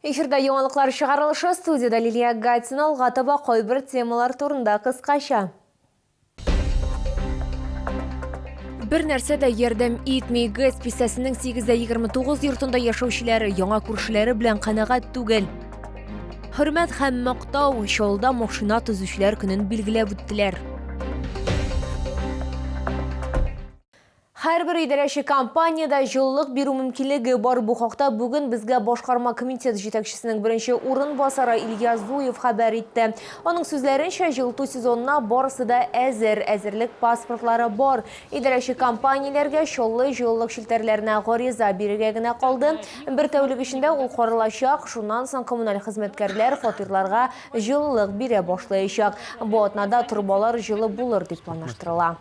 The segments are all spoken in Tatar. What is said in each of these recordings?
Эфирда яңалыклар чыгарылышы студияда Лилия Гатина алга таба кайбер темалар турында кыскача. Бер нәрсә дә ярдәм итми. ГЭС бистәсенең 829 йортында яшәүчеләр яңа күршеләре белән канәгать түгел. Хөрмәт һәм мактау Чаллыда машина төзүчеләр көнен билгеләп үттеләр. Һәрбер идарәче компаниядә җылылык бирү мөмкинлеге бар. Бу хакта бүген безгә башкарма комитет җитәкчесенең беренче урынбасары Илья Зуев хәбәр итте. Аның сүзләренчә, җылыту сезонына барысы да әзер, әзерлек паспортлары бар. Идарәче компанияләргә Чаллы җылылык челтәрләренә гариза бирергә генә калды. Бер тәүлек эчендә ул каралачак, шуннан соң коммуналь хезмәткәрләр фатирларга җылылык бирә башлаячак. Бу атнада торбалар җылы булыр дип планлаштырыла.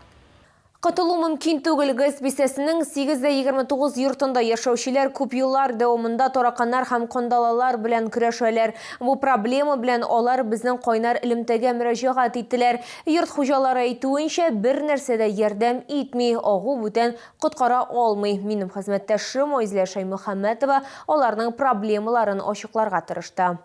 Котылу мөмкин түгел, ГЭС бистәсенең 829 йортында яшәүчеләр күп еллар дәвамында тараканнар һәм кандалалар белән көрәшәләр. Бу проблема белән алар безнең кайнар элемтәгә мөрәҗәгать иттеләр. Йорт хуҗалары әйтүенчә, бер нәрсә дә ярдәм итми, агу бүтән коткара алмый. Минем хезмәттәшем Айзилә Шәймөхәммәтова аларның проблемаларын ачыкларга тырышты.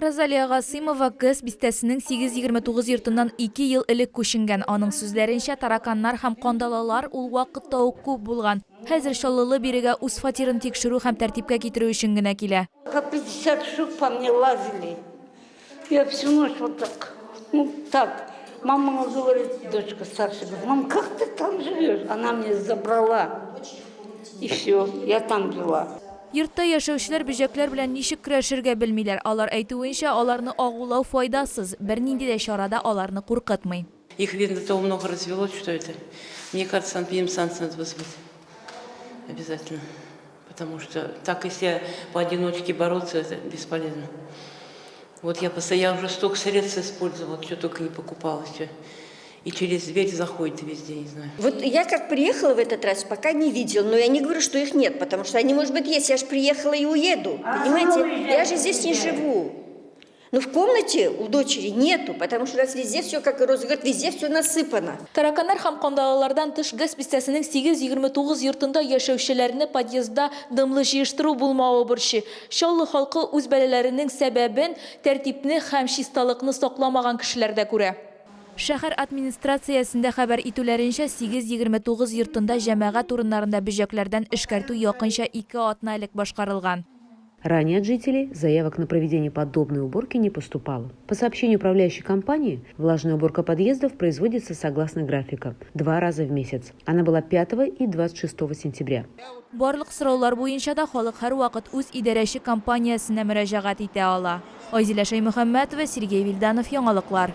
Розалия Гасыймова ГЭС бистәсенең 829 йортыннан ике ел элек күченгән. Аның сүзләренчә, тараканнар һәм кандалалар ул вакытта ук күп булган. Хәзер чаллылы бирегә үз фатирын тикшерү һәм тәртипкә китерү өчен генә килә. По 50 штук по мне лазили. Я всю ночь вот так, ну так. Мама говорит, дочка старшая, говорит, мам, как ты там живешь? Она мне забрала. И все, я там жила. Йортта яшәүчеләр бөҗәкләр белән ничек көрәшергә белмиләр. Алар әйтүенчә, аларны агулау файдасыз, бернинди дә чара да аларны куркытмый. Их, видно, до того много развелось, что это, мне кажется, санэпидемстанцию надо вызвать обязательно, потому что так, если поодиночке бороться, это бесполезно. Вот я постоянно уже столько средств использовала, что только не покупала, все. И через дверь заходит везде, не знаю. Вот я как приехала в этот раз, пока не видела, но я не говорю, что их нет, потому что они, может быть, есть. Я же приехала и уеду, а понимаете? Я же здесь не живу. Но в комнате у дочери нету, потому что у нас везде все, как и Роза говорит, везде все насыпано. Тараканнар һәм кандалалардан тыш ГЭС бистәсенең 829 йортында яшәүчеләрне подъездда дымлы җыештыру булмавы борчый. Чаллы халкы үз бәлаләренең сәбәбен тәртипне һәм чисталыкны сакламаган кешеләрдә күрә. Шәһәр администрациясендә хәбәр итүләренчә, 829 йортында җәмәгать урыннарында бөҗәкләрдән эшкәртү якынча ике атна элек башкарылган. Ранее от жителей заявок на проведение подобной уборки не поступало. По сообщению управляющей компании, влажная уборка подъездов производится согласно графика – два раза в месяц. Она была 5 и 26 сентября. Барлык сораулар буенча да халык һәрвакыт үз идарәче компаниясенә мөрәҗәгать итә ала. Айзилә Шәймөхәммәтова, Сергей Вильданов, Яңалыклар.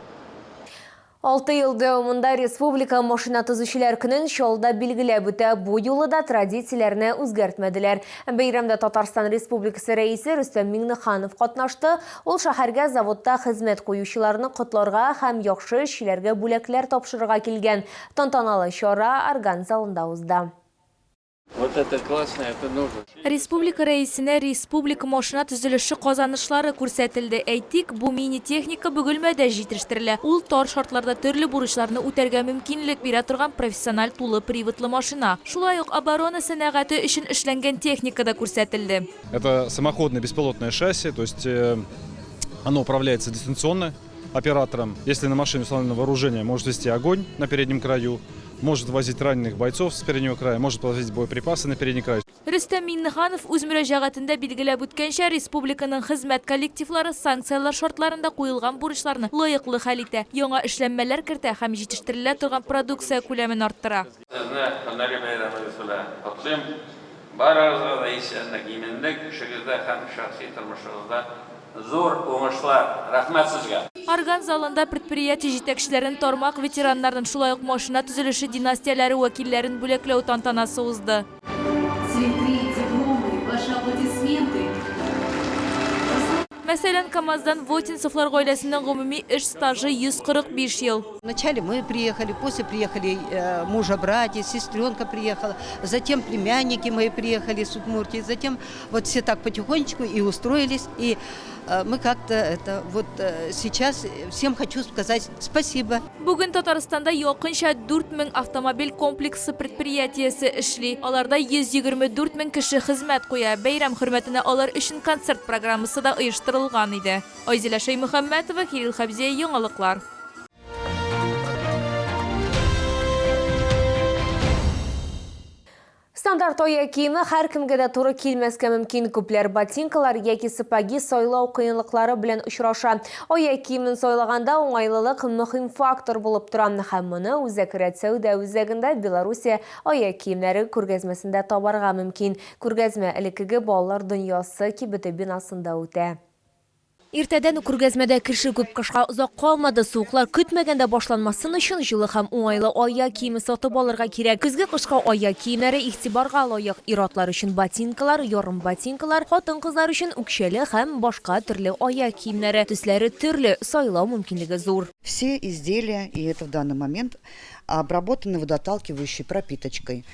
Алты ел дәвамында республика машина төзүчеләр көнен Чаллыда билгеләп үтә. Бу юлы да традицияләрне үзгәртмәделәр. Бәйрәмдә Татарстан Республикасы Рәисе Рөстәм Миңнеханов катнашты. Ул шәһәргә заводта хезмәт куючыларны котларга һәм яхшы эшчеләргә бүләкләр тапшырырга килгән. Тантаналы чара Орган залында узды. Вот это классно, это нужно. Республика Рәисенә республика машина төзелеше казанышлары күрсәтелде. Әйтик, бу мини-техника Бөгелмәдә җитештерелә. Ул тар шартларда төрле бурычларны үтәргә мөмкинлек бирә торган профессиональ тулы приводлы машина. Шулай ук оборона сәнәгате өчен эшләнгән техника да күрсәтелде. Это самоходное беспилотное шасси, то есть оно управляется дистанционно оператором. Если на машине установлено вооружение, может вести огонь на переднем краю, может возить раненых бойцов с переднего края, может возить боеприпасы на передний край. Рөстәм Миңнеханов үз мөрәҗәгатендә билгеләп үткәнчә, республиканың хезмәт коллективлары санкцияләр шартларында куелган бурычларны лаеклы хәл итә, яңа эшләнмәләр кертә һәм җитештерелә торган продукция күләмен арттыра. Сезне һөнәри бәйрәмегез белән котлыйм! Барыгызга да исәнлек, иминлек, эшегездә һәм шәхси тормышыгызда зур уңышлар! Рәхмәт сезгә! Орган залында предприятие җитәкчеләрен, тармак ветераннарын, шулай ук машина төзелеше династияләре вәкилләрен бүләкләү тантанасы узды. Цветы, дипломы, ваши аплодисменты. Мәсәлән, КАМАЗдан Вотинцевлар гаиләсенең гомуми эш стажы 145 ел. Вначале мы приехали, после приехали мужа братья, сестренка приехала, затем племянники мои приехали с Удмуртии, затем вот все так потихонечку и устроились, и мы как-то это вот сейчас всем хочу сказать спасибо. Бүген Татарстанда якынча 4000 автомобиль комплексы предприятиесе эшли. Аларда 124 мең кеше хезмәт куя. Бәйрәм хөрмәтенә алар өчен концерт программасы да оештырылган иде. Айзилә Шәймөхәммәтова, Кирилл Хәбзиев, Яңалыклар. Стандарт аяк киеме һәркемгә дә туры килмәскә мөмкин. Күпләр ботинкалар яки сапоги сайлау кыенлыклары белән очраша. Аяк киемен сайлаганда уңайлылык мөһим фактор булып тора. Һәм моны Үзәк рәт сәүдә үзәгендә Белоруссия аяк киемнәре күргәзмәсендә табарга мөмкин. Күргәзмә элеккеге Балалар дөньясы кибете бинасында үтә. Иртәдән үк күргәзмәдә кеше күп, кышка озак калмады. Суыклар көтмәгәндә башланмасын өчен җылы һәм уңайлы аяк киеме сатып алырга кирәк. Көзге кышка аяк киемнәре игътибарга лаек. Ир-атлар өчен ботинкалар, ярым ботинкалар, хатын-кызлар өчен үкчәле һәм башка төрле аяк киемнәре. Төсләре төрле, сайлау мөмкинлеге зур. Все изделия, и это в данный момент, обработаны водоотталкивающей пропиточкой.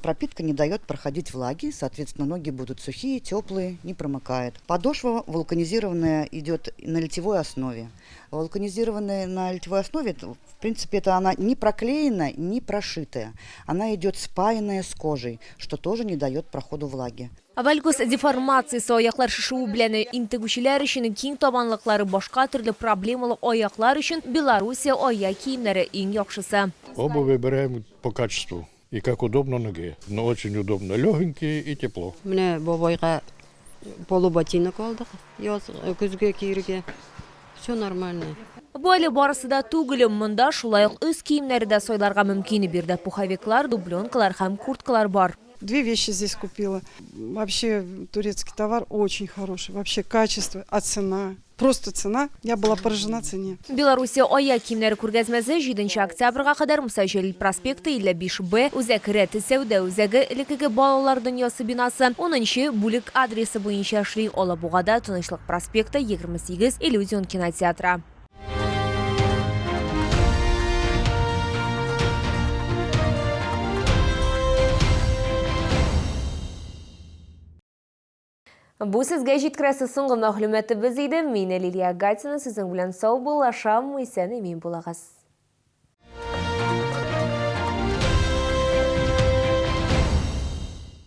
Пропитка не дает проходить влаги, соответственно, ноги будут сухие, теплые, не промокают. Подошва вулканизированная идет на литьевой основе. Вулканизированная на литьевой основе, в принципе, это она не проклеена, не прошитая. Она идет спаянная с кожей, что тоже не дает проходу влаги. Вальгус деформациясе аяклар шешүе белән интегүчеләр өчен, киң табанлыклары, башка төрле проблемалы аяклар өчен Белоруссия аяк киемнәре иң яхшысы. Обувь выбираем по качеству и как удобно ноге. Но очень удобно, легенькие и тепло. Менә бабайга полуботинок алдык, яз көзгә киергә. Все нормально. Бу әле барысы да түгел. Монда шулай ук өс киемнәре дә сайларга мөмкин. Биредә пуховиклар, дубленкалар һәм курткалар бар. Две вещи здесь купила. Вообще турецкий товар очень хороший. Вообще качество, а цена? Просто цена. Я была поражена цене. Белоруссия аяк киемнәре күргәзмәсе 7 октябрьгә кадәр Муса Җәлил проспекты 55 Б, Үзәк рәт сәүдә үзәге, элеккеге Балалар дөньясы бинасы, 10 бүлек адресы буенча эшли. Алабугада Тынычлык проспекты 28, Иллюзион кинотеатры. Бу сезгә җиткерәсе соңгы мәгълүматыбыз иде. Мин Лилия Гатина сезнең белән саубуллашам. Исән имин булыгыз.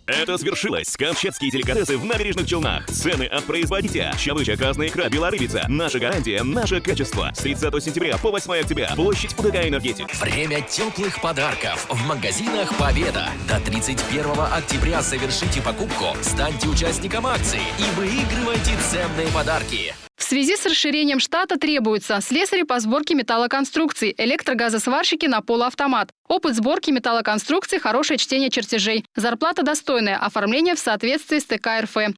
Это свершилось. Камчатские деликатесы в Набережных Челнах. Цены от производителя. Чавыча, красная икра, белорыбица. Наша гарантия, наше качество. С 30 сентября по 8 октября. Площадь УДК «Энергетик». Время теплых подарков в магазинах «Победа». До 31 октября совершите покупку, станьте участником акции и выигрывайте ценные подарки. В связи с расширением штата требуются слесари по сборке металлоконструкций, электрогазосварщики на полуавтомат, опыт сборки металлоконструкций, хорошее чтение чертежей, зарплата достойная, оформление в соответствии с ТК РФ.